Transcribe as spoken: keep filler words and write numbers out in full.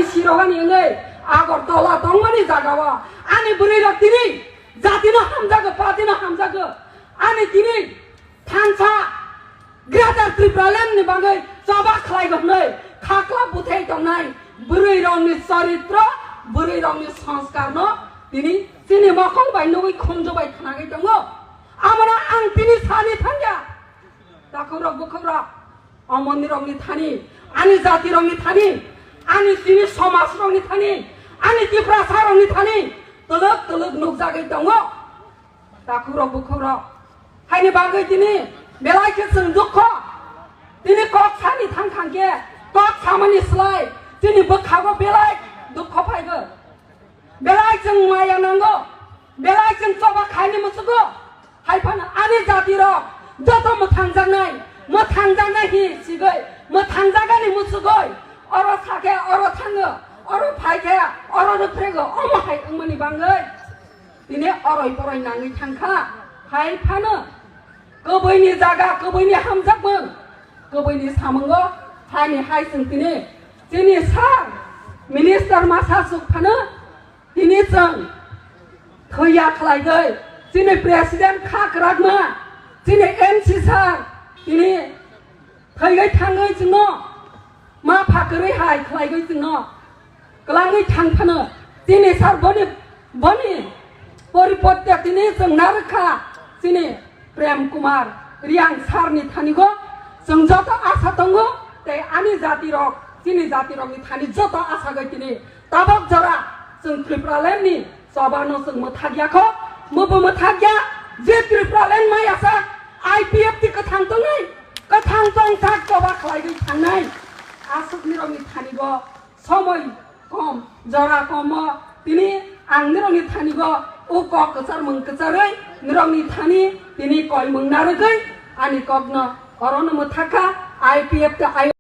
Sirogani wngwi Agartala tongmani jagao ani bwrwirok tini jatino hamjago, patino hamjago. Ani tini thansa Greater Tripura Land ni bagwi choba khlai hwnwi khakla buthai tongnai bwrwirokni charitro, bwrwirokni sanskarno tini chini mokol bai nugwi khumju bai khnagwi tongo. Amano ang tini sani thangya. Takhukrok bukhukrok, omonirokni thani, ani jatirokni thani, ani tini somajrokni thani, ani Tiprasarokni thani twlwk twlwk nukjagwi tongo. Takhukrok bukhukrok, haini bagwi tini belai khe chwng dukho. Tini kok sani thang thang khe, kok samani slai tini bwkhago belai dukho phaigo. Belai chwng maya nango, belai chwng choba khaini musugo. Hai phano ani jatirok joto mwthangjaknai, mwthangjaknai hi sigwi, mwthangjagani musugwi, oro sakhe, oro thango, oro phaikhe, oro rwphrego, omo hai wngmani bagwi tini oroi poroi nangwi thangkha. Hai phano kwbwini jaga, kwbwini hamjakmung, kwbwini samungo hani hai chwng tini chini sir minister masa suk phano tini chwng thwiya khlaigwi, chini president kha kwrakma, chini M C sir tini thwigwi thangwi chwngno ma pha kwrwi hai khlaigwi chwngno kwlangwi thang phano chini sir boni, boni poriporte tini chwng narwkha chini Prem Kumar Riang sir ni thanigo chwng joto asa tongo, tei ani jatirok, chini jatirokni thani joto asagwi tini tabok jora chwng Tripura Land ni choba no chwng mwthakya kho, mubo mwthakya je Tripura Land maya sak I P F T kwthang tongnai, kwthang tongthak choba khlaigwi thangnai. Aswkni rokni thanigo somoi kom, jora komo tini ang nirokni thanigo o kok kwchar mung kwcharwi nirokni thani tini koimung narwgwi ani kokno orono mwthakha I P F T I